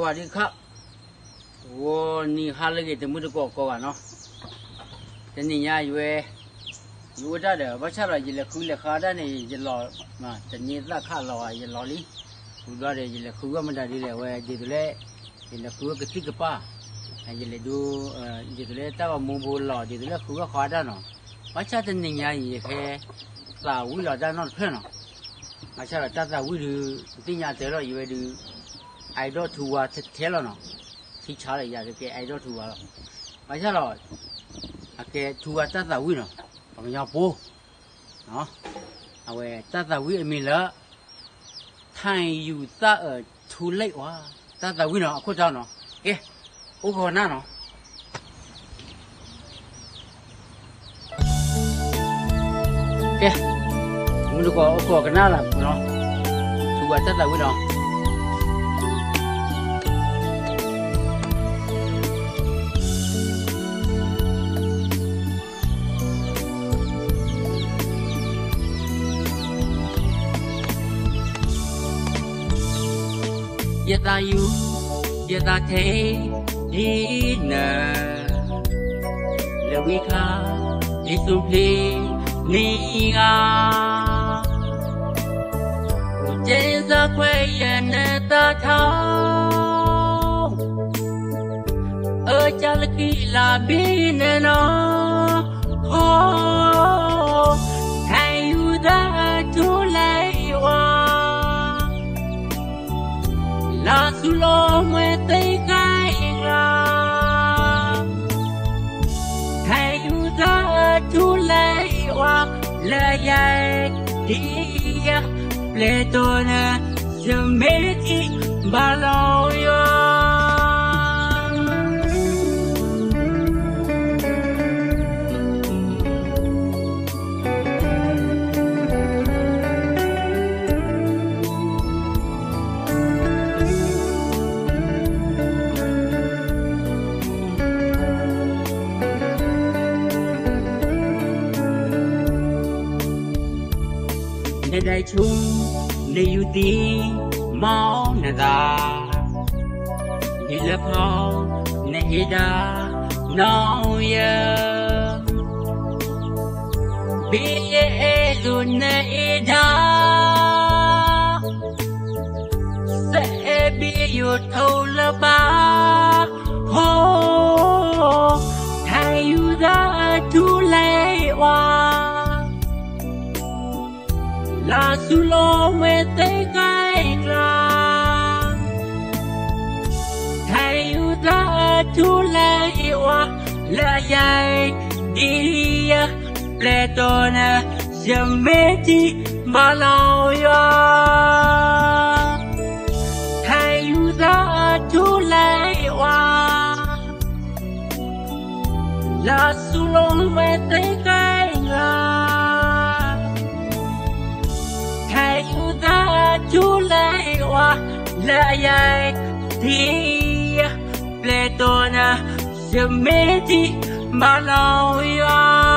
สวัสดีครับ ဂီၤနံၤဟါလၢအဂ့ၤ တမုၢ်တကိးကိးဂၤနီၤ, တနံၤညါယဝဲ ယအိၣ်တၢ်ဒီး ဘၣ်ဆၣ်ဒီးယလဲၤဃုလဲၤဃါတၢ်န့ၣ် ယလီၤ, တန့ၢ်သၣ်ခးလီၤ ယလီၤလံ, ဝံၤဘျီဒီး ယလဲၤဃုဂီၢ်မတၤဒ်လဲၣ်ဝဲ ဒ်သိးလၢ ယလဲၤဃုဂီၢ်ကသံၣ်ကပၢ်, ယလဲၤဒိ ဒ်သိးလၢတၢ်ဂီၤမူဘိလီၤ ဒ်သိးလၢဃုဂီၢ်ဃါတၢ်နီၤ, ဘၣ်ဆၣ်တနံၤညါအံၤ ယဟဲသးဝံၣ်လီၤတၢ်နီတဖျၢၣ်နီၤ, ဘၣ်ဆၣ်ဒီးတၢ်သးဝံၣ်ဒုး သ့ၣ်ညါတဲလီၤ ယဝဲဒုး အဲၣ်ဒိးထူဝါထဲထဲလီၤနီၤ, ထံဆါလီၤယၤကဲအဲၣ်ဒိးထူဝါလီၤ, ဘၣ်ဆၣ်ဒီး အကဲထူဝါတၢ်သးဝံၣ်နီၤ, ပှၤကညီဖိ အဝဲတၢ်သးဝံၣ်အမံၤလၢ ထၢၣ်ယူၤသၣ်အၢၣ်ထူလံဝါ, တၢ်သးဝံၣ်နီၤ အခိၣ်တီနီၤ, ကဲ အိၣ်ခိးနၢ်နီၤ ကဲ မုၢ်တကိးအိၣ်ခိးကနၣ်လၢပူၤနီၤ, ထူဝါတၢ်သးဝံၣ်နီၤ ယသးယူၤ ယသးထဲ ဒ်နၢၤ လၢဝံခါ ဒ်သိးပျ့ၤန့ၣ်ဧါ, အိၣ်ကဲစၢ်ခွဲးယနသးထီၣ် အၢၣ်ကၢ်လၢကံလၤဘ့ၣ်နနီၤ, ထၢၣ်ယူၤသၣ်ထူလံဝါ လၢဆူလိာ်မွဲသ့ၣ်ဃဲကျါ, ထၢၣ်ယူၤသၣ်ထူလံဝါ လၢယဲဒ်ယဲ ပျဲၢ်တိၢ်နၢ ယမ့ၢ်ထံၣ်ဘၣ်လီၤယွၤ နဒဲးဆူ နယူၤသံ မီၢ်နသး ဒ်လၢဖီ နအဲၣ်ဒၣ် နီၢ်ယဲ ဘ့ၣ်ယအဲၣ်ဒိးနအဲၣ်ဒၣ် စဲးအဲၣ်ဘ့ၣ်ယိၤထိးလၢဘၣ် ဟိ ထၢၣ်ယူၤသၣ်ထူလံဝါ လၢဆူလိာ်မွဲသ့ၣ်ဃဲကျါ ထၢၣ်ယူၤသၣ်ထူလံဝါ လၢယဲဒ်ယဲ ပျဲၢ်တိၢ်နၢ ယမ့ၢ်ထံၣ်ဘၣ်လီၤယွၤ ထၢၣ်ယူၤသၣ်ထူလံဝါ လၢဆူလိာ်မွဲသ့ၣ်ဃဲကျါ ထၢၣ်ယူၤသၣ်ထူလံဝါ လၢယဲဒ်ယဲ ပျဲၢ်တိၢ်နၢ ယမ့ၢ်ထံၣ်ဘၣ်လီၤယွၤ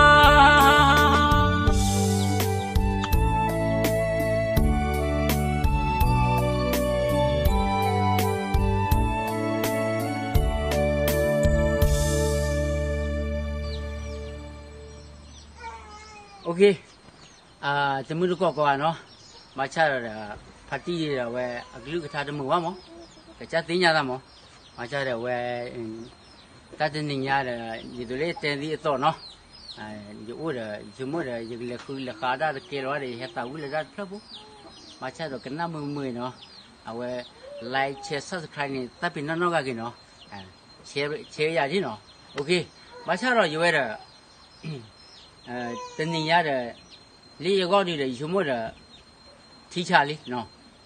တမုၢ်တကိးကိးဂၤနီၤ, ဘၣ်ဆၣ်ဒီး ဖါတံၢ်ဒီးအဝဲအကလုၢ်ကထါတမုာ်ဘၣ်မး, ကစၢ်သ့ၣ်ညါသးမး, ဘၣ်ဆၣ်ဒီးအဝဲ တၢ်တနံၤညါဒီး ဒ်သိးလၢယတဲသ့အသိးနီၤ, ယအိၣ်ဒီး ယဆိကမိၣ်ဒီး ယကလဲၤဃုလဲၤဃါတၢ်တကဲလီၤဒီး ယဟဲသးဝံၣ်လၢတၢ်တဖျၢၣ်ဖိ, ဘၣ်ဆၣ်ဒီးကနၣ်မုာ်မုာ်နီၤ, အဝဲ like share subscribe န့ၣ် သးပ့ၤနီၣ်နီၢ်ဂၤက့ၤနီၤ, share ယၤဒ်နီၤ, ဘၣ်ဆၣ်ဒီးယဝဲဒီး တနံၤညါဒီး လၢယဂီၢ်ဒုးဒီး ယဆိကမိၣ်ဒီး ထံဆးလံ, ထံဆးလံ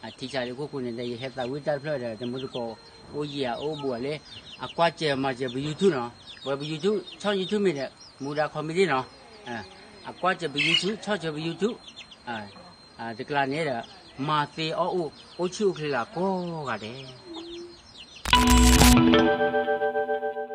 အခိၣ်ဃိန့ၣ်ဒီး ယဟဲသးဝံၣ်တၢ်တဖျၢၣ်ဒီး တမုၢ်တကိး အိၣ်ယံာ်ဧါ အိၣ်ဘူးဧါလၢ အကွၢ်စၢၤမၤစၢၤပ YouTube နီၤ, ပဝဲပ YouTube ဆီၣ် YouTube မ့ၢ်ဒီး မူဒါ comedy နီၤ, အကွၢ်စၢၤပ YouTube ဆီၣ်စၢၤပ YouTube တကျါန့ၣ်ဒီး မၤသ့အီၣ်အိၣ် အိၣ်ဆူၣ်အိၣ်ချ့လၢကိးဂၤဒဲး